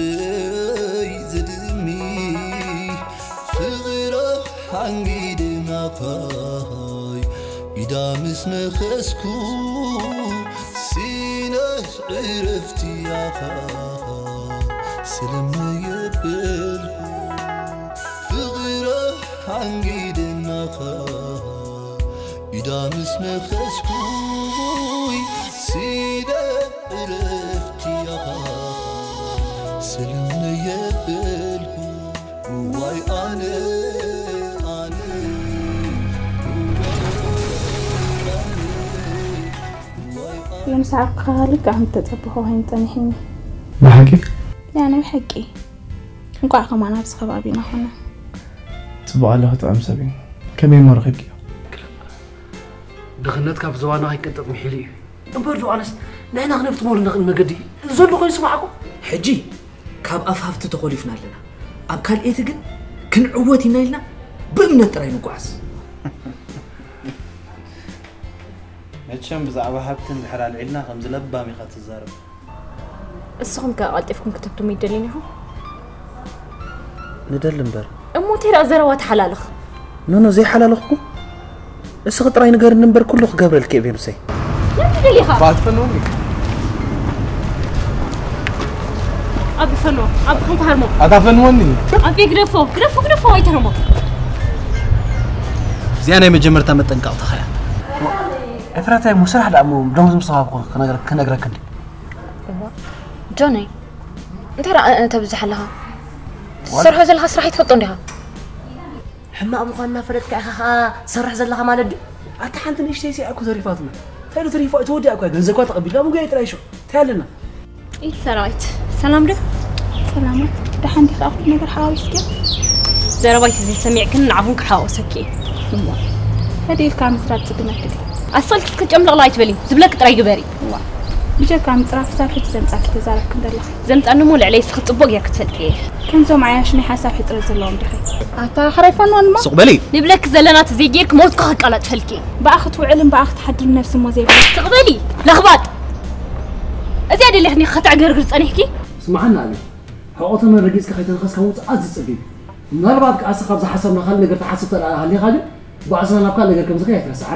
እይ ዝድሚ ፍቕራ ሓንጊድናኻይ ኢዳ ምስ ነኸስኩ ሲነ ዕረፍቲ ያኻ ስልም የበልኩ ፍቕራ ሓንጊድናኻ ኢዳ ምስ ነኸስኩይ ሲነ ዕረፍቲ ያኻ ስልም የበልኩ እዋይ ኣነ ኣነ ለምሳዕ ክኻልክ ኣም ተጸብኾ ወይን ጸኒሕኒ ብሓቂ ያነ ብሓቂ እንቋዕ ከማን ኣብዚ ከባቢና ኾነ ጽቡቕ ኣለኹ ጥዑም ሰብ እዩ። ከመይ እሞ ረኺብክዮ? ድኽነት ካብ ዝባና ከይቀንጠጥ ምሒሉ እዩ። እምበር ዶ ኣነስ ንሕና ክነፍትመሉ ንኽእል መገዲ ዘሎ ኮይኑ ስማዕኩም። ሕጂ ካብ ኣፍ ሃብቲ ተኾሊፍና ኣለና። ኣብ ካልኤቲ ግን ክንዕወት ኢና ኢልና ብእምነት ጥራይ ንጓዓዝ። መቸም ብዛዕባ ሃብቲ እንድሕር ኣልዒልና ከምዚ ለባም ኢኻ ትዛረብ። እስኹም ከ ቀልጢፍኩም ክትብትሙ ይደልዩን ኢኹም? ንደሊ እምበር። እሞ እንታይ ደኣ ዘረባ ተሓላልኽ? ኖኖ ዘይሓላለኽኩ እስኺ ጥራይ ንገርኒ እምበር ኩሉ ክገብረልኪ እየ ቤምሰይ። ለምንድን ደሊኻ? ባትፈንወኒ ኣብ ፈኖ ኣብ ክንፋርሞ ኣታፈንወኒ ኣብ ግደፎ ግደፎ ግደፎ ኣይተረሞ እዚኣ ናይ መጀመርታ መጠንቀቕታ ኸያ። ኤፍራታይ እሞ ስራሕ ደኣ እሞ ደሞዝ ምስ ተዋህብኩ ክነግረክ እንዲ። ጆነይ እንታይ ደኣ ተብዝሕ ኣለኻ? ትሰርሖ ዘለኻ ስራሕ ይትፈልጦ እንዲኻ? ሕማቕ ምዃንና ፈለጥካ ኢኻ ኸኣ ትሰርሕ ዘለኻ ማለት ድዩ? ኣታ ሓንቲ ንእሽተይ ሲኣ እኮ ተሪፋትና። እንታይ ዶ ተሪፋ? ተወዲኣ እኮ እያ። ገንዘብኳ ተቐቢልና ምግቢ ጥራይ ሸው። እንታይ ኣለና? ኢድ ሰራዊት ሰላም ዶ? ሰላማት ደሓን ዲኻ? ኩሉ ነገር ሓዋዊስኪ ዘረባይ ተዘይሰሚዕክን ንዓኹን ክሓዋወሰኪ እየ። እሞ ከደ ኢልካ ምስራብ ጽግመት ድዩ? ኣሰልቲ እስከ ጨምለቕላ ኣይትበሊ። ዝብለኪ ጥራይ ግበሪ። እዋ ብጀካ ምጽራፍ ክሳብ ሕጂ ዘምጻኪ ተዛረብክን ዘለኺ። ዘምጻኒ እሞ ልዕለይ እስኺ ጽቡቕ ጌርኪ ትፈልጢ እየ። ከምዞም ዓያሹ ናይ ሓሳብ ሕጽረት ዘለዎም ዲኺ? ኣታ ሕራይ ፈንወን እሞ ስቕ በሊ። ንብለኪ ዘለና ተዘይጌርኪ ሞትኩ ከቃላጥፈልኪ እየ። ብኣ ክትውዕልን ብኣ ክትሓድርን ነብሲ እሞ ዘይብላ። ስቕ በሊ ለኽባጥ። እዚኣ ደሊኽኒ ከተዕገርግር ጸኒሕኪ? ስምዓና ኣቢ። ሕቖ ተመን ረጊጽካ ከይተነኸስካ ምውጻእ ኣዝዩ ጸቢብ እዩ። ምናልባት ከኣ እስኻ ካብዚ ሓሳብና ካልእ ነገር ትሓስብ ተደኣ ሃሊኻ ግን፣ ጉዕዞና ናብ ካልእ ነገር ከም ዝኸይድ ኣይትረስዕ።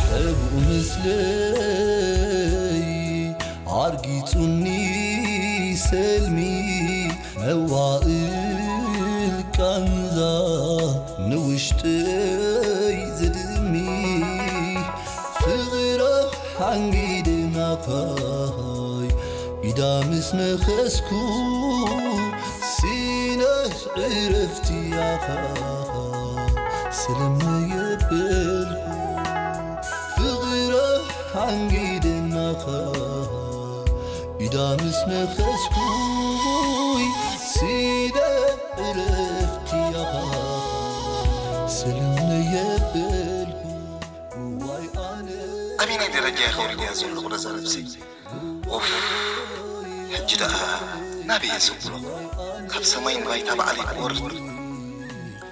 ሕቡእ ምስለይ ኣርጊጹኒ ሰልሚ መዋእል ቃንዛ ንውሽጠይ ዝድሚ ፍቕራ ሓንጊድናኻይ ኢዳ ምስ ነኸስኩ ሲነ ዕረፍቲ ያኻ ስልም የበልኩ ፍቕራ ሓንጊድናኻ ኢዳ ምስ ነኸስኩይ ሲደ ዕረፍቲ ያኻ ስልም የበልኩ ዋይ ኣነ ኣበየናይ ደረጃ ኢኻ ወሪደያ ዘለኹ ነዛ ነብሰይ? ኦፍ፣ ሕጂ ደኣ ናበይ እየ ዘብሎ? ካብ ሰማይ ንባይታ ባዕለይ ክወርድ።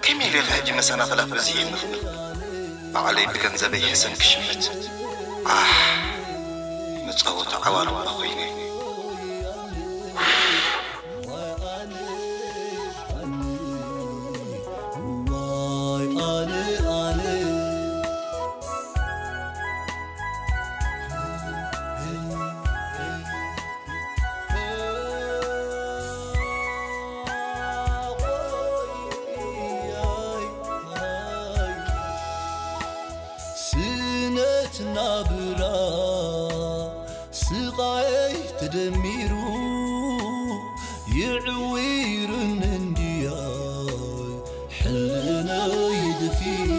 ከመይ ኢለ ኢኻ ሕጂ መሰናኽላት በዚሐ ንኽብል? ባዕለይ ብገንዘበይ ሕሰም ክሽምት። ኣሕ፣ መጻወቲ ዓዋር እባ ኮይነ። ስነት ናብራ ስቓይ ተደሚሩ ይዕዊርን እንድያይ ሕልናይ ድፊኑ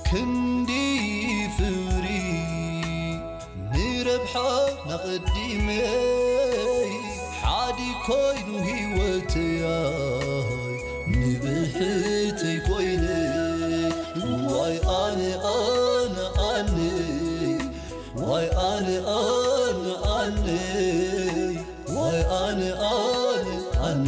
ክንዲ ፍሪ ንረብሓ ናቐዲመይ ሓዲ ኮይኑ ህይወተያይ ንብሕተይ ኮይነ ዋይ ኣነ ኣነ ኣነይ ዋይ ኣነ ኣነ ኣነይ ዋይ ኣነ ኣነ ኣነ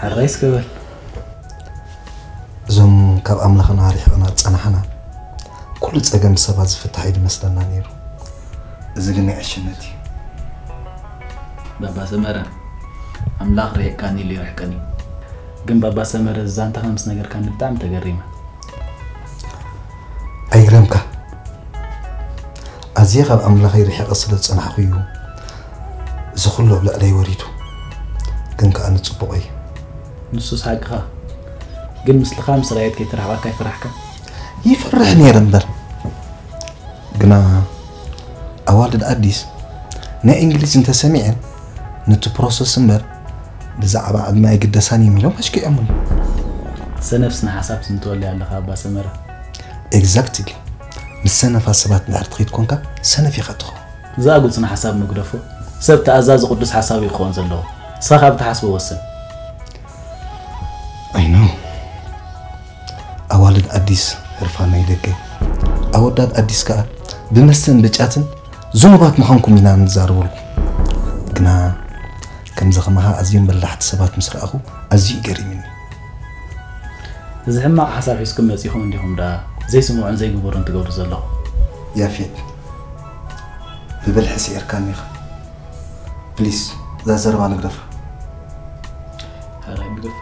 ሕራይ እስከ በል። እዞም ካብ ኣምላኽና ርሒቕና ዝጸናሕና፣ ኩሉ ጸገም ብሰባት ዝፍታሕ እዩ ዝመስለና ነይሩ። እዚ ግን ናይ ዕሽነት እዩ። ባባ ሰመረ፣ ኣምላኽ ርሒቕካኒ ኢሉ ይርሕቀኒ። ግን ባባ ሰመረ፣ ዛንታኻ ምስ ነገርካኒ ብጣዕሚ ተገሪመ። ኣይግረምካ። ኣዝየ ካብ ኣምላኸይ ርሒቐ ስለ ዝጸናሕኹ እዩ እዚ ኩሉ ኣብ ልዕለይ ወሪዱ። ግን ከኣ ንጽቡቕ እዩ። ንሱስ ሓቅኻ። ግን ምስልኻ ምስ ራየት ከይተራሕባካ ይፈራሕካ? ይፈርሕ ነይረ እምበር። ግና ኣዋልድ ኣዲስ ናይ እንግሊዝ እንተሰሚዐን ነቲ ፕሮሰስ እምበር ብዛዕባ ዕድመ ኣይግደሳን እዮም ኢሎም ኣሽኪዖምኒ። ሰነፍ ስነ ሓሳብ ትንተወሊ ኣለኻ ኣባ ሰመረ። ኤግዛክትሊ። ምስ ሰነፋት ሰባት እንድሕር ትኸይድ ኮንካ ሰነፍ ኢኻ ትኸውን። ዝኣጉል ስነ ሓሳብ መጉደፎ። ሰብ ተኣዛዚ ቅዱስ ሓሳብ እዩ ክኸውን ዘለዎ። ንስኻ ካብ ትሓስቦ ወስን። I know። ኣዋልድ ኣዲስ ህርፋና ይደገ። ኣወዳት ኣዲስ ከኣ ብመስተን ብጫትን ዝኑባት ምዃንኩም ኢና ንዛረበልኩም። ግና ከምዚ ከማኻ ኣዝዮም በላሕቲ ሰባት ምስ ረኣኹ ኣዝዩ እዩ ገሪምኒ። እዚ ሕማቕ ሓሳብ ሒዝኩም መጺኹም እንዲኹም ደኣ ዘይስምዑን ዘይግበሩን ትገብሩ ዘለኹም። ያፌት ብብልሒ ስዒርካኒ ኢኻ። ፕሊስ እዛ ዘረባ ንግደፋ። ሕራይ ግደፋ።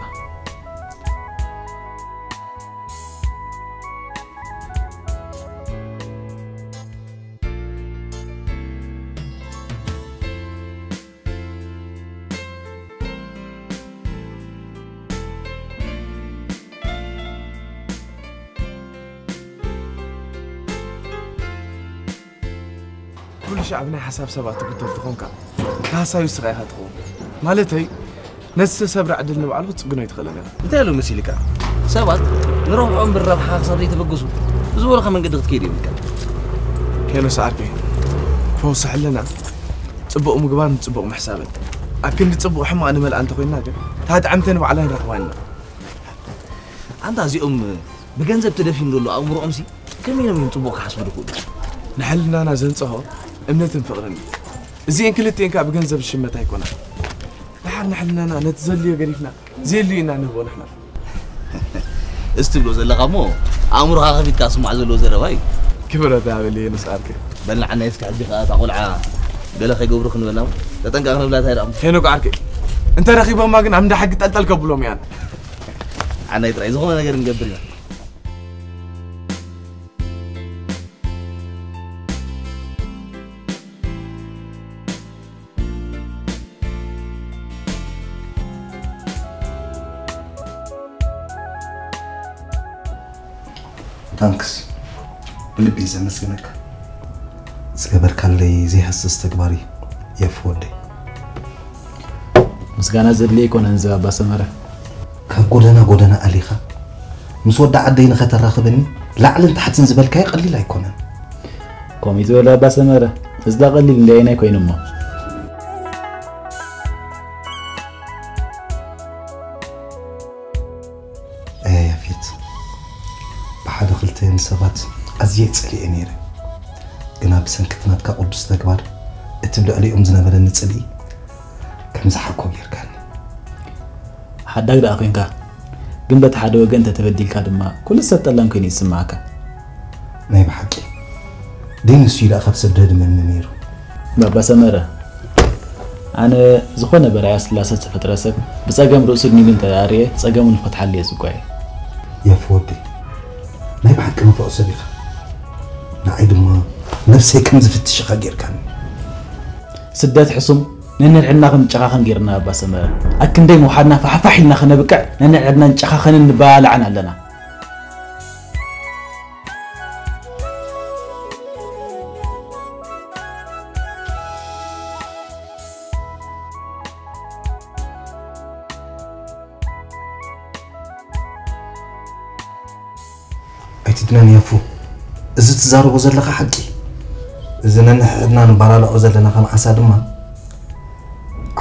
ኩሉ ሻዕ ብናይ ሓሳብ ሰባት ትግተል ትኾንካ፣ ተሃሳዩ ስኻ ኢኻ ትኸውን። ማለተይ ነቲ ዝተሰብረ ዕድል ንባዕሉ ክትጽግኖ ኣይትኽእልን ኢኻ። እንታይ ኣሎ መሲልካ? ሰባት ንረብሖም ብረብሓ ክሳብ ዘይተበገሱ ብዝበሉኻ መንገዲ ክትከይድ እዮም ኢልካ። ሄኖስ ዓርከይ፣ ፈውሲ ሕልና ጽቡቕ ምግባር ንጽቡቕ ምሕሳብን ኣብ ክንዲ ጽቡቕ ሕማቕ ንመልኣ እንተኾይንና ግን እታ ጥዕምቲ ንባዕላ ንረኽባ ኢና። ኣንታ እዚኦም ብገንዘብ ተደፊኑ ዘሎ ኣእምሮኦምሲ ከመይ ኢሎም እዮም ጽቡቕ ክሓስቡ ዝኽእሉ? ንሕልናና ዘንጽሆ እምነትን ፍቕርን እዩ። እዚኤን ክልቲኤን ከኣ ብገንዘብ ዝሽመታ ኣይኮናን። ደሓር ንሕልናና ነቲ ዘድልዮ ገዲፍና ዘየድልዮ ኢና ንህቦ ንሕና። እዚ ትብሎ ዘለኻ እሞ ኣእምሮኻ ከፊትካ ስማዕ ዘለዎ ዘረባ እዩ። ክብረት ይሃበለይ ንስኻ ዓርከይ። በል ንዓናይ እስከ ሕጂ ከኣ እታ ቆልዓ ገለ ከይገብሩ ክንበላ እሞ ተጠንቀቕ ክንብላ እንታይ ደኣ እሞ። ሄኖክ ዓርከይ እንተ ረኺቦማ ግን ኣብ እንዳ ሕጊ ጠልጠል ከብሎም እያ። ዓናይ ጥራይ ዝኾነ ነገር ንገብር ኢና። ታንክስ ብልቢ ዘመስግነካ። ዝገበርካለይ ዘይሃስስ ተግባር እዩ የፍ ወደይ። ምስጋና ዘድልየ ኣይኮነን እዚ ኣባ ሰመረ። ካብ ጎደና ጎደና ኣሊኻ ምስ ወዲ ዓደይ ንኸተራኽበኒ ላዕልን ታሕትን ዝበልካዮ ቀሊል ኣይኮነን። ከምኡ እዩ ዝበሎ ኣባ ሰመረ። እዚ ዳ ቀሊል እንድየ ኣየናይ ኮይኑ እሞ። ኣያ ያፌት፣ ብሓደ ክልተ ንሰባት ኣዝየ ጸሊኤ ነይረ። ግና ብሰንኪ እቲ ናትካ ቅዱስ ተግባር እቲ ብልዕሊኦም ዝነበረኒ ጽልኢ ከም ዝሓኮ ጌርካኒ። ሓዳግ ደኣ ኮንካ፣ ግን በቲ ሓደ ወገን እንተተበዲልካ ድማ ኩሉ ሰብ ጠላም ኮይኑ እዩ ዝስምዓካ። ናይ ብሓቂ ደይ ንሱ እዩ ደኣ ካብ ሰብ ደድመኒ ነይሩ። ባባ ሰመረ፣ ኣነ ዝኾነ በራያ ስላሰ ዝተፈጥረ ሰብ ብጸገም ርእሱ ድኒሉ እንተ ኣርየ ጸገሙ ንፈትሓሉ እየ ዝጓየ። ያፍ ወደይ፣ ናይ ብሓቂ ንፉዕ ሰብ ኢኻ። ንዓይ ድማ ነብሰይ ከም ዝፍትሽ ኢኻ ጌርካኒ። ስደት ሕሱም ነንሕድሕድና ክንጨኻኸን ጌርና ኣባ ሰመረ። ኣክንደይ ምውሓድና ፋሕፋሕ ኢልና ከነብቅዕ ነንሕድሕድና ንጨኻኸንን ንበላላዕን ኣለና። ኣይትድነን ያፉ፣ እዚ ትዛረቦ ዘለኻ ሓቂ። እዚ ነንሕድና ንባላልዖ ዘለና ከም ዓሳ ድማ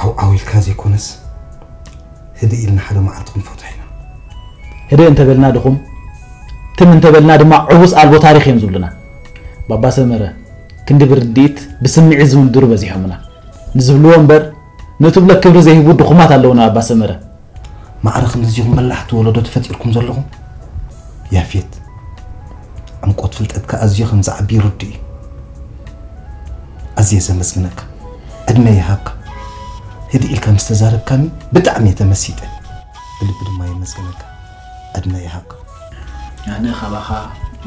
ዓው ዓው ኢልካ ዘይኮነስ ህድእ ኢልና ሓደ መዓልቲ ክንፈትሖ ኢና። ህድእ እንተበልና ድኹም፣ ትም እንተበልና ድማ ዕውስ ኣልቦ ታሪኽ እዮም ዝብሉና። ባባ ሰመረ፣ ክንዲ ብርድኢት ብስምዒት ዝምድሩ በዚሖምና። ንዝብልዎ እምበር ንትብሎ ክብሪ ዘይህቡ ድኹማት ኣለውና ኣባ ሰመረ። ማዕረ ከምዚኹም መላሕቲ ወለዶ ተፈጢርኩም ዘለኹም። ያፌት፣ ዕምቆት ፍልጠትካ ኣዝዩ ከም ዝዓቢ ርዱእ እዩ። ኣዝየ ዘመስግነካ። ዕድመ ይሃብካ። ህድእ ኢልካ ምስ ተዛረብካኒ ብጣዕሚ እየ ተመሲጠ። ብልቢ ድማ የመስግነካ። ዕድመ ይሃብካ። ኣነ ካባኻ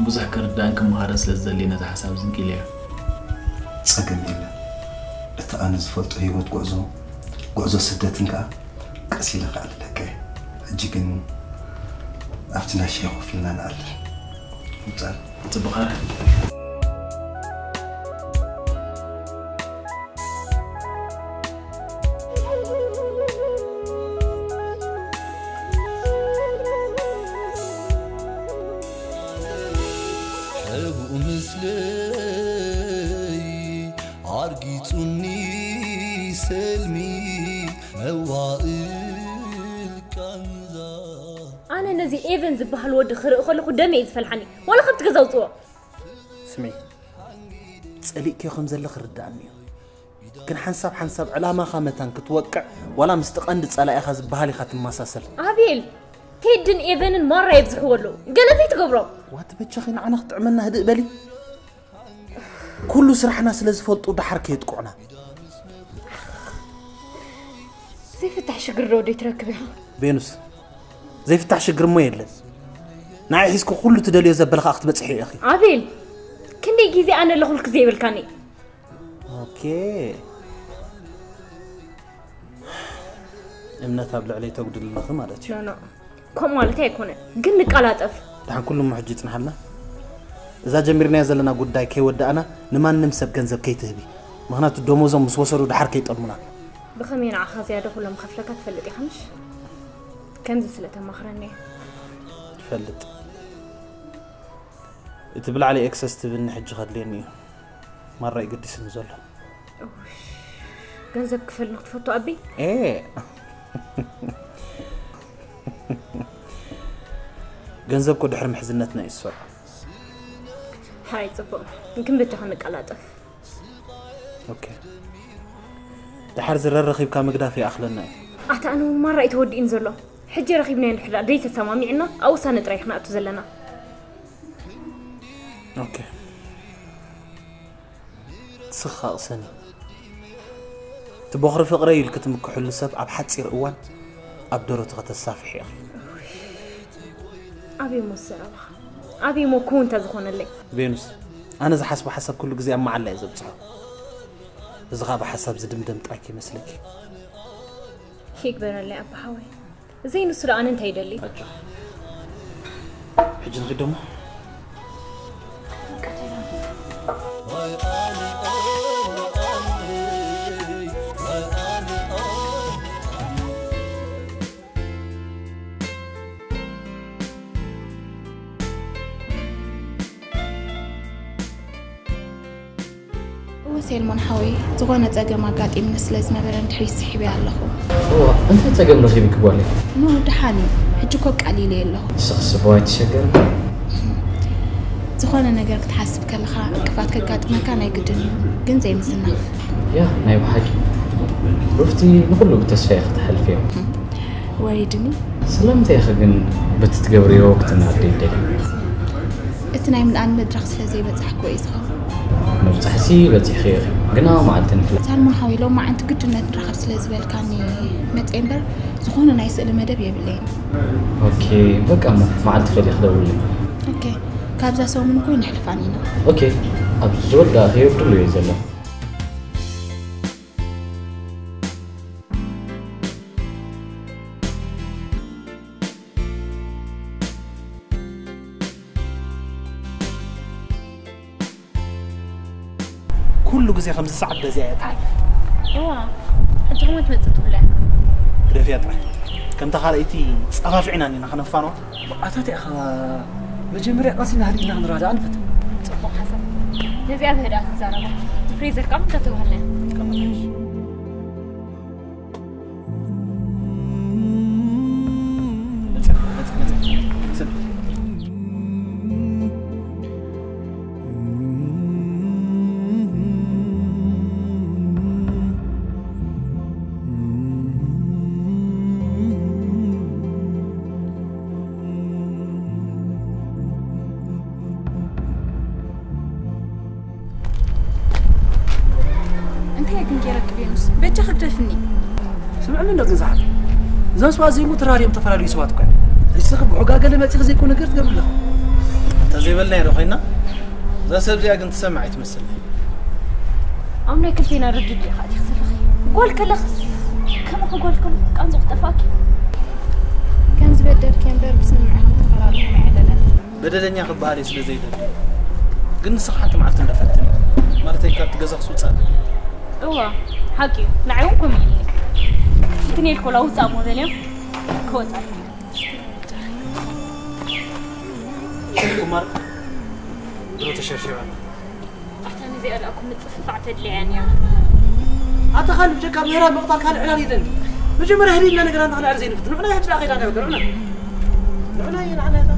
ብዙሕ ክርዳእን ክመሃርን ስለ ዝደሊ ነቲ ሓሳብ ዝንኪል እየ። ጸገም የለን። እቲ ኣነ ዝፈልጦ ህይወት ጉዕዞ፣ ጉዕዞ ስደትን ከኣ ቀስ ኢለ ከዕልለካ እየ። ሕጂ ግን ኣብቲ ናይ ሻሂ ኮፍ ኢልና ንዕልል። ምጻል። ጽቡቕ። ሕብኡ ምስለይ ኣርጊጹኒ ሰልሚ መዋእል ቃንዛ። ኣነ ነዚ ኤቨን ዝበሃል ወዲ ክርኢ ከለኹ ደመ እዩ ዝፈልሓኒ። ዋላ ካብቲ ገዛ ውፅዎ። ስሚ፣ ጸሊእክዮ ከም ዘለኺ ርዳእኒ እዩ። ግን ሓንሳብ ሓንሳብ ዕላማኻ መታን ክትወቅዕ ዋላ ምስቲ ቀንዲ ጸላኢኻ ዝበሃል ኢኻ ትመሳሰል። ኣቤል፣ ቴድን ኤቨንን ማራ የብዝሕዎ ኣለዉ። ገለ ዘይትገብሮም። ዋት በጃኺ ንዓና ክጥዕመና ህድእ በሊ። ኩሉ ስራሕና ስለ ዝፈልጡ ደሓር ከየጥቅዑና። ዘይፍታሕ ሽግር ዶ ወደይ ትረክብ ኢኻ? ቬኑስ፣ ዘይፍታሕ ሽግር እሞ የለን። ንዓይ ሒዝኩ ኩሉ ትደልዮ ዘበለ ከዓ ክትበጽሒ ኢኺ። ኣቤል፣ ክንደይ ግዜ ኣነ ኣለኹልክ ዘይበልካኒ? ኦኬ። እምነት ኣብ ልዕለይ ተጉድል ኣለኺ ማለት እዩ። ኖ፣ ኖ። ከምኡ ማለተይ ኣይኮነን። ግን ንቀላጠፍ። ደሓን ኩሉ እሞ ሕጂ ይጽንሓልና። እዛ ጀሚርናያ ዘለና ጉዳይ ከይወዳእና ንማንም ሰብ ገንዘብ ከይትህቢ። ምኽንያቱ ደሞዞም ምስ ወሰዱ ደሓር ከይጠልሙና። ብኸመይ ንዓኻ ዝያዳ ኩሎም ከፍለካ ትፈልጥ ኢኻ ምሽ? ከምዚ ስለ ተማኽረኒ እየ። ትፈልጥ። እቲ ብላዕሊ ኤክሰስ ትብኒ ሕጂ ከድልየኒ እዩ። ማራ እዩ ገዲስኒ ዘሎ። እውሽ፣ ገንዘብ ክፈል ንክትፈቱ ኣቢ? ኤ። ገንዘብ እኮ ድሕሪ ምሕዝነትና እዩ ዝሰርሖ። ሓይ ጽቡቕ። ግን በጃኻ ንቀላጠፍ። ኦኬ። ደሓር ዝረር ረኺብካ ምግዳፍ ይኣኽለና እዩ። ኣታ ኣነ እውን ማራ እዩ ተወዲእኒ ዘሎ። ሕጂ ረኺብናዮ እንድሕር ደኣ ደይተሰማሚዕና ኣብ ውሳነ ጥራይ ክንኣቱ ዘለና። ኦኬ። ትስኻቕ ሰኒ። እቲ ቦኽሪ ፍቕረይ ኢልኪ ትምክሕሉ ሰብ ኣብ ሓጺር እዋን ኣብ ደረቱ ከተሳፍሒ ኢኺ። ኣበይ እሞ ዝዘረባኻ? ኣበይ እሞ ክውን እንተዝኾነለይ? ቬኑስ፣ ኣነ ዝሓስቦ ሓሳብ ኩሉ ግዜ ኣብ መዓላ እየ ዘብጽሖ። እዚ ኸኣ ብሓሳብ ዝድምደም ጥራይ ከይመስለኪ። ይግበረለይ ኣባ ሓወይ። ዘይንሱ ደኣ ኣነ እንታይ ይደሊ? ኣጆኺ። ሕጂ ንኺድ ደሞ። እወ ሴልሞን ሓወይ፣ ዝኾነ ጸገም ኣጋጢምኒ ስለ ዝነበረ ንድሕሪት ስሒበያ ኣለኹ። እዋ፣ እንታይ ጸገም ረኺብኪ ጓለይ? ኖ፣ ደሓን እዩ። ሕጂ እኮ ቀሊለየ ኣለኹ። ንስኽስ እኮ ኣይትሸገሪ። ዝኾነ ነገር ክትሓስብ ከለኻ ዕንቅፋት ከጋጥመካ ናይ ግድን እዩ፣ ግን ዘይምዝናፍ። ያ፣ ናይ ብሓቂ። ሩፍቲ፣ ንኹሉ ብተስፋ ኢኺ ትሓልፍዮ። ወሪድኒ። ስለምንታይ ኢኺ ግን በቲ ትገብርዮ ክትናደዲ ትደልዪ? እቲ ናይ ምንኣድ መድረኽ ስለ ዘይበጻሕክዎ እዩ ዝኸውን። ምብጻሕሲ በጺሕክዮ ኢኺ፣ ግና መዓልቲ ንፍለ። ሳልሞን ሓወይ፣ ሎማዓንቲ ግድነት ንራኸብ ስለ ዝበልካኒ መጽየ እምበር፣ ዝኾነ ናይ ስእሊ መደብ የብለይን። ኦኬ፣ በቃ እሞ መዓልቲ ፈልየ ክደውልለይ። ኦኬ፣ ካብዛ ሰሙን እኮ ኣይነሕልፋን ኢና። ኦኬ፣ ኣብ ዝወዳእክዮ ድሉው እየ ዘለኹ። ኩሉ ግዜ ከምዚ ሰዓት በዚኣ እያ ትሓልፍ። እዋ፣ ሕጂ ከማን ትመጽእ ትብላ ኢኻ። ግደፍያ ጥራይ። ከምታ ካልኣይቲ ጸፋፊዕና እኒና ከነፋንዋ። ኣታ እንታይ ኢኻ፣ መጀመርያ ቀስ ኢልና ህድእ ኢልና ክንራዳእ ንፈትን። ጽቡቕ ሓሳብ። ነዚኣ ብህድኣት ትዛረባ። እቲ ፍሬዘር ከኣ እንዳተባህልና እያ። በጃ ክግደፍኒ። ስምዕኒ እንዶ ግን ዝሓፍ እዞም ሰባት ዘይሞ ተራርዮም ዝተፈላለዩ ሰባት እኳ ንስኺ ብሑጋ ገለ መፂኺ ዘይኮነ ነገር ትገብር ኣለኻ። እንተዘይበልና ዶ ኮይና እዛ ሰብ እዚኣ ግን ትሰምዕ ኣይትመስል። ኣብ ናይ ክልቴና ርድድ ኢኻ ዲኻ ዘለኺ? ጓል ከለኽስ ከማኺ ጓል ከሎ ቃንዞ ክጠፋኪ። ከም ዝበደልኪ እምበር ብስምምዕ ከም ተፈራሪሙ ኣይዕለለን። በደለኛ ክበሃል እየ ስለ ዘይደሊ ግን ንስኻ ሓንቲ መዓልቲ እንዳፈትን ማለተይ ካብቲ ገዛ ክስውፃእ እዋ ሓቂ እዩ። ንዓይ እውን ከምኡ ኢልኒ። እንትን ኢልኮ ላውፃእ ሞ ደልዮም ክወፃ ቁማር ድሮ ተሸርሺራ ኣታ ነዚኣ ደኣ እኮ ምጽፍፋዕ ተድልያ እያ። ኣታ ካልእ ብጀካ ምህራብ ምቕታል ካልእ ዕላል የለን። መጀመርያ ህሊና ነገራ እንዳ ክንዕር ዘይንፍትን ንሕና ሕጂ ደኣ ከይዳ ነገር ንሕና ንሕና እየ ንዓና እታ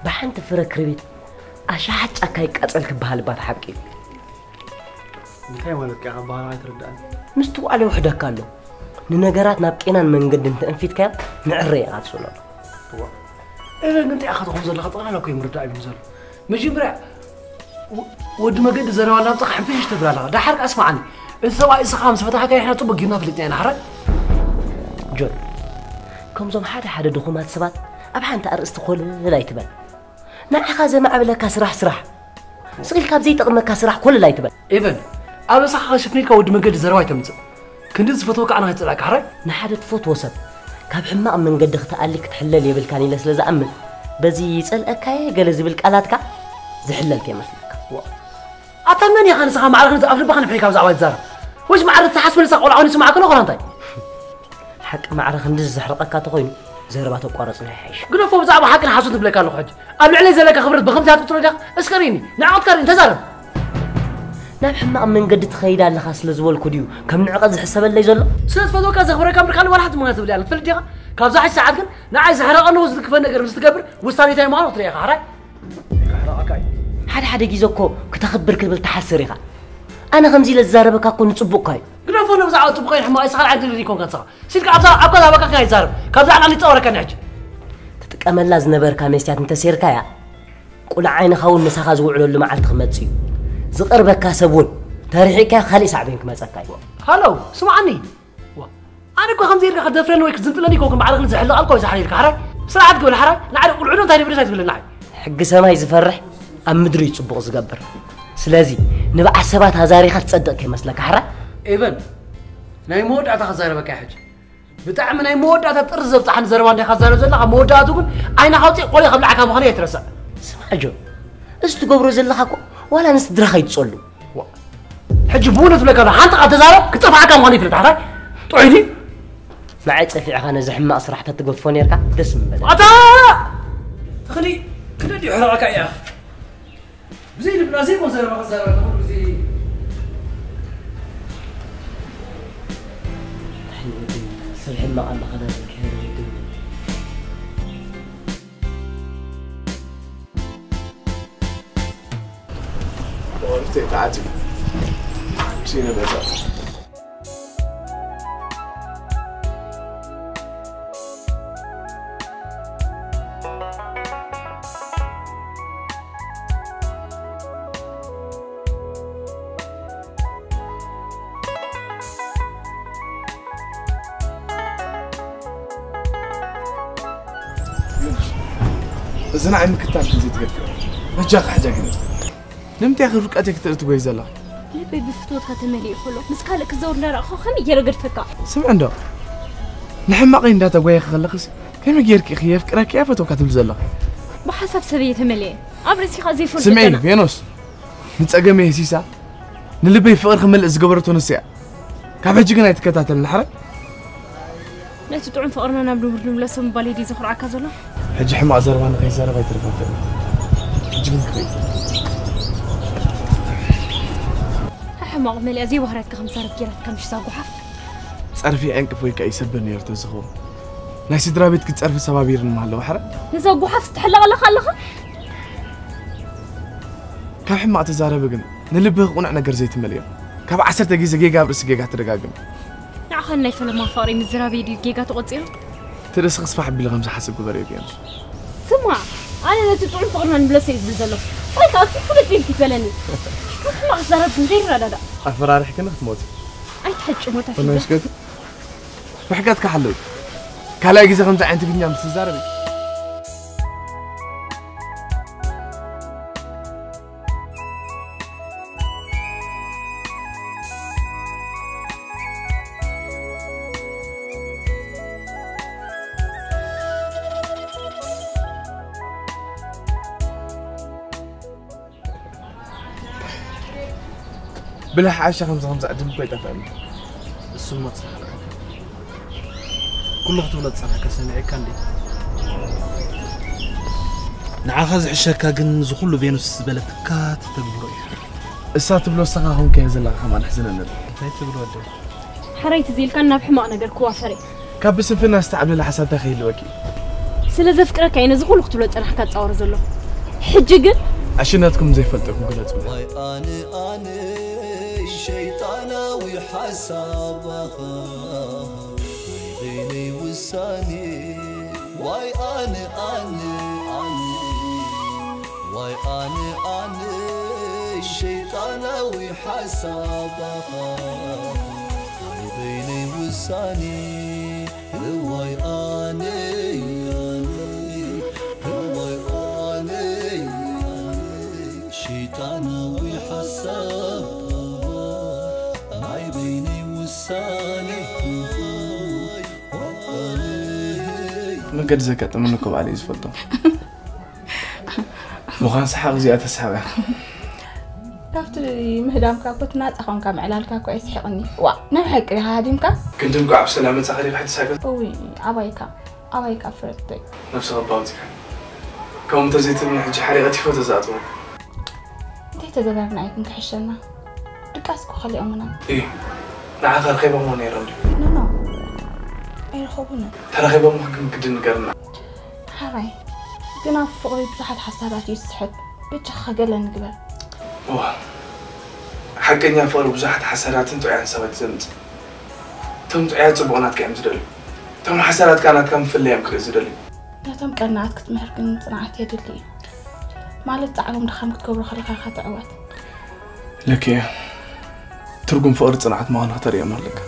ብሓንቲ ፍረ ክርቢት ኣሽሓት ጫካ ይቃጸል ክበሃል እባ ተሓብቂሉ። እንታይ ማለት ከ ካብ ባህላ ኣይትርዳእን። ምስትውዓል የውሕደካ ኣሎ። ንነገራት ናብ ቄናን መንገዲ እንተእንፊትካዮ ምዕረ ኢኻ ትስእነሉ። እበ ግን እንታይ ኢኻ ትኾን ዘለኻ ጠቕላላ እኮ ምርዳእ እዩ ዘሎ። መጀመርያ ወዲ መገዲ ዘረባ እናምጻኻ ሕንፍሽሽ ትብል ኣለኻ። ደሓር ከኣ ስማዓኒ። እቲ ሰብኣይ እስኻ ምስ ፈታሕካዮ ንሕና ጽቡቕ ጌርና ፈሊጥና ኢና ሓራይ። ጆን፣ ከምዞም ሓደ ሓደ ድኹማት ሰባት ኣብ ሓንቲ ኣርእስቲ ኮለል ኣይትበል። ንዓኻ ዘማዕብለካ ስራሕ ስራሕ። ስቕ ኢልካ ኣብ ዘይጠቕመካ ስራሕ ኮለል ኣይትበል። ኤቨን፣ ኣብ ርእስኻ ከሽፍን ኢልካ ወዲ መገዲ ዘረባ ኣይተምጽእ። ክንዲ ዝፈትወካ ኣነ ከይጸላእካ ሓራይ። ንሓደ ትፈትዎ ሰብ ካብ ሕማቕ መንገዲ ክትኣሊ ክትሕለል የብልካን ኢለ ስለ ዝኣምን በዚ ይጸልአካየ ገለ ዝብል ቃላትካ ዝሕለል ከይመስለካ። ኣታ መን ኢኻ ንስኻ ማዕረ ክንዚ ኣፍ ልብኻ ንፍሒካ ብዛዕባ ትዛረብ? ወይስ ማዕረ ትሓስብ ንስኻ ቆልዓ ኮይኑ ይስማዓካ ዶ ኮላ እንታይ? ሓቂ ማዕረ ክንድዚ ዘሕርቐካ ተኾይኑ ዘረባ ተቋረጽና ይሓይሽ። ግደፎ ብዛዕባ ሓቅን ሓሶትን ትብለካ ኣለኹ ሕጂ። ኣብ ልዕለይ ዘለካ ክብረት ብኸምዚ ክትቅጽሎ ዲኻ? እስከ ርኢኒ፣ ንዕቐትካ ርኢኒ፣ ተዛረብ። ናብ ሕማቕ መንገዲ ትኸይድ ኣለኻ ስለ ዝበልኩ ድዩ ከም ንዕቐት ዝሕሰበለይ ዘሎ? ስለ ዝፈትወካ ዘኽብረካ እምበር ካልእ ዋላ ሓንቲ ምኽንያት ትብለይ ኣላ። ትፈልጥ ዲኻ? ካብዛ ሕጂ ሰዓት ግን ንዓይ ዘሕርቐኒ ወይ ዝትንክፈኒ ነገር ምስ ትገብር ውሳኔ እንታይ ምዃኑ ክትርኢ ኢኻ። ሕራይ? ከሕርቐካ እዩ። ሓደ ሓደ ግዜ እኮ ክተኽብር ክትብል ትሓስር ኢኻ። ኣነ ከምዚ ኢለ ዝዛረበካ እኮ ንጽቡቕካ እዩ። ግደፎ፣ ንብዛዕባ ጽቡቕ ይሕማቕ ይስኻል ዓይነት ነገር ይኮንካ ንስኻ። ሲልካ ኣብዛ ኣብ ገዛ በቃ ኣይትዛረብ። ካብዛ ዕላል ይጻወረካ ሕጂ። ትጥቀመላ ዝነበርካ መስትያት እንተሴርካያ፣ ቁልዓ ዓይንኻ እውን ምሳኻ ዝውዕለሉ መዓልቲ ክመጽእ እዩ። ዝቐርበካ ሰብ እውን ተርሒቕካዮ ካሊእ ሳዕቤን ክመጸካ እዩ። ሃሎ፣ ስምዓኒ። ዋ፣ ኣነ እኮ ከምዚ ኢልካ ክትደፍረኒ ወይ ክትዝንጥለኒ ይኮንኩ፣ ማዕረ ክንዲ ዝሕልቕ ኣልኮ ዝሓይልካ ሓራይ። ስርዓት ግበል ሓራይ። ንዓደ ቁልዑ ዶ እንታይ ድብርስ ኣይትብለኒ ዓይ። ሕጊ ሰማይ ዝፈርሕ ኣብ ምድሪ እዩ ጽቡቕ ዝገብር። ስለዚ ንብዓት ሰባት ኣዛሪኻ ትጸድቕ ከይመስለካ ሓራይ። ኤቨን፣ ናይ መወዳእታ ክዛረበካ ሕጂ። ብጣዕሚ ናይ መወዳእታ ጥርዚ ዘብጽሓኒ ዘረባ እንዲኻ ትዛረብ ዘለኻ። መወዳእቱ ግን ዓይንኻ ኣውጺእ ቆልዮ ከብልዓካ ምዃኑ ኣይትረስዕ። ስማዕ ጆን፣ እዚ ትገብሮ ዘለኻ እኮ ዋላ ንስድራኻ ይትጸሉ። ዋ፣ ሕጂ ብእውነት እብለካ ኣለኹ፣ ሓንቲ ቃል ተዛረብ ክጠፍዓካ ምዃኑ ይፍለጥ። ሓራይ ጥዑይ ድዩ? ንዓይ ጸፊዕኻ ነዚ ሕማቕ ስራሕ ተትገድፎ ኔርካ ደስ ምበለ። ኣታ ተኽሊ ክደድ ይሕረቐካ እያ። ብዘይ ልብና ዘይኮን ዘረባ ክዛረብ ኣለኹ። ብዘይ እንታይ ወዲ ሰብ ሕማቕ ኣለኻ ዳርጋ ክሕረቕ ይደሊ። Orte tati. Sine beta. እዚ ንዓይ ምክታል ግን ዘይትገድፍዮ። በጃኻ ሕጃ ግን። ንምንታይ ኢኺ ርቀተይ ክትርኢ ትጎይ ዘለኺ? ልበይ ብፍትወትካ ተመሊኡ ከሎ ምስ ካልእ ክዘውር እንዳረኣኹ ከመይ ገይረ ገድፈካ? ስምዒ እንዶ ንሕማቐይ እንዳተጓየኺ ከለኽስ ከመይ ጌርኪ ኢኺ የፍቅረኪ እየ ፈትወካ ትብሊ ዘለኺ? ብሓሳብ ሰብ እየ ተመሊኤ ኣብ ርእሲኻ ዘይፈልጦ ስምዒ ገና። ቬኖስ ንጸገመይ ህሲሳ ንልበይ ፍቕሪ ክመልእ ዝገበረቶ ንሳ እያ። ካብ ሕጂ ግን ኣይትከታተልን፣ ሓራይ? ነቲ ጥዑም ፍቕርና ናብ ንቡር ንምለሶ ምባል ድዩ ዘኹርዓካ ዘሎ? ሕጂ ሕማቕ ዘረባ ንኸይዛረብ ኣይትርፋፍን። ሕጂ ግን ክኸይድ። ሕማቕ መሊኣ ዘይባህርያትካ ከም ዛረብ ጌራትካ ምሽ ዛጓሓፍ። ጸርፊ ዕንቅፍ ወይ ከኣ ይሰብር ነይሩ ተዝኸውን። ናይ ስድራ ቤት ክትጸርፊ ሰባቢርኒ ምሃለዎ፣ ሓራይ? ነዛ ጓሓፍ ትሕለቕ ኣለኻ ኣለኻ? ካብ ሕማቕ ትዛረቢ ግን ንልብኺ ቁኑዕ ነገር ዘይትመልዮ። ካብ ዓሰርተ ግዜ ጌጋ ኣብ ርእሲ ጌጋ ትደጋግሚ። ንዓኻ ናይ ፈለማ ፍቕሪ ምዝራብ ድዩ ጌጋ ተቖጺሩ? እቲ ርእስኺ ስፋሕ ኣቢሉ ከም ዝሓስብ ግበርዮ ቢዮንስ። ስማዕ፣ ኣነ ነቲ ጥዑም ፍቕርና ንብለሰ እዩ ዝብል ዘሎ። ሳይካ ኣብቲ ፍልጥ ኢልኪ በለኒ። ካብ ሕማቕ ዝዛረብ ግን ዘይረዳዳእ። ኣፈራሪሕክኒ ክትሞቲ። ኣይትሕጭ ሞታ ፊልም። ተመስገን። ርሕቀትካ ሓለዊ። ካልኣይ ግዜ ከምዚ ዓይነት ትግርኛ ምስ ትዛረቢ። ብልሕ ዓሻ ከምዚ ከምዚ ዕድል እኮ ይጠፍኣኒ። እሱማ ጽናሕ። ኩሉ ክትብሎ ዝጸናሕካ ሰሚዐካ እንዴ? ንዓኻ ዝሕሸካ ግን እዚ ኩሉ ቬኑስ ዝበለትካ ትተግብሮ እዩ። እሳ ትብሎ እሳኻ ኾንካዮ ዘለኻ ከማን ኣሕዝነኒ ኣሎ። እንታይ ትብሎ ወደይ? ሓራይ ትዝ ኢልካ ናብ ሕማቕ ነገር ክዋፈር እየ። ካብ ብስንፍና ዝተዓብለለ ሓሳብ እንታይ ከይህልወኪ? ስለ ዘፍቅረካ እየ ነዚ ኩሉ ክትብሎ ዝጸናሕካ ዝጻወሮ ዘሎ። ሕጂ ግን ኣሽነትኩም ዘይፈልጠኩም ግለጹ። ዋይ ኣነ ኣነ ሸይጣናዊ ሓሳብ ኣኻ በይነይ ውሳኔ። ዋይ ኣነ ኣነ ኣነ ዋይ ኣነ ኣነ ሸይጣናዊ ሓሳብ ኣኻ ናይ በይነይ ውሳኔ። እዋይ ኣነ ኣነ እዋይ ኣነ ኣነ ሸይጣናዊ ሓሳብ ናይ በይነይ ውሳኔ። መገዲ ዘጋጠመኒ እኮ ባዕለይ ዝፈልጦ። ምዃን ሰሓቕ እዚኣ ተስሓቕ እያ። ካብቲ ምህዳምካ እኮ እቲ ናጻ ኾንካ ምዕላልካ እኮ የስሕቕኒ። ዋእ፣ ናይ ሓቂ ዲኻ ሃዲምካ? ክንዲ እንቋዕ ብሰላም መጻእኺ ዲኺ ሕጂ ሳገት? እውይ፣ ኣባይካ፣ ኣባይካ ፍረተይ። ነብሲ ኸባ ኣውጺኻ። ከምኡ እንተዘይትብልኒ ሕጂ ሓሪቐ ቲፎ ተዛእትዎ። እንታይ ተገበርና እዩ ክንክሕሸና? ድቃስ እኮ ከሊኦምና። እዩ። ንዓኻ ረኺቦምዎ ነይሮም ድዩ? ኖ፣ ኖ። ኣይረኸቡንን። ተራኺቦምዎ ግን ግድን ንገርና። ሓራይ፣ ግን ኣብ ፍቕሪ ብዙሓት ሓሳባት እዩ ዝስሕብ። በጃኻ ገለ ንግበር። እዋ፣ ሓቀኛ ፍቕሪ ብዙሓት ሓሳዳትን ጥዑያን ሰባት ዘምጽእ። እቶም ጥዑያት ጽቡቕ ናትካ እዮም ዝደልዩ። እቶም ሓሳዳት ከኣ ናትካ ምፍላይ እዮም ክርኢ ዝደልዩ። ነቶም ቀናኣት ክትምህር ግን ጽንዓት የድሊ እዩ። ማለት ጻዕሮም ድኻም ክትገብሮ ከለኻ ኢኻ ትዕወት። ልክ እያ። ትርጉም ፍቕሪ ጽንዓት ምዃኑ ከተርእዮም ኣለካ።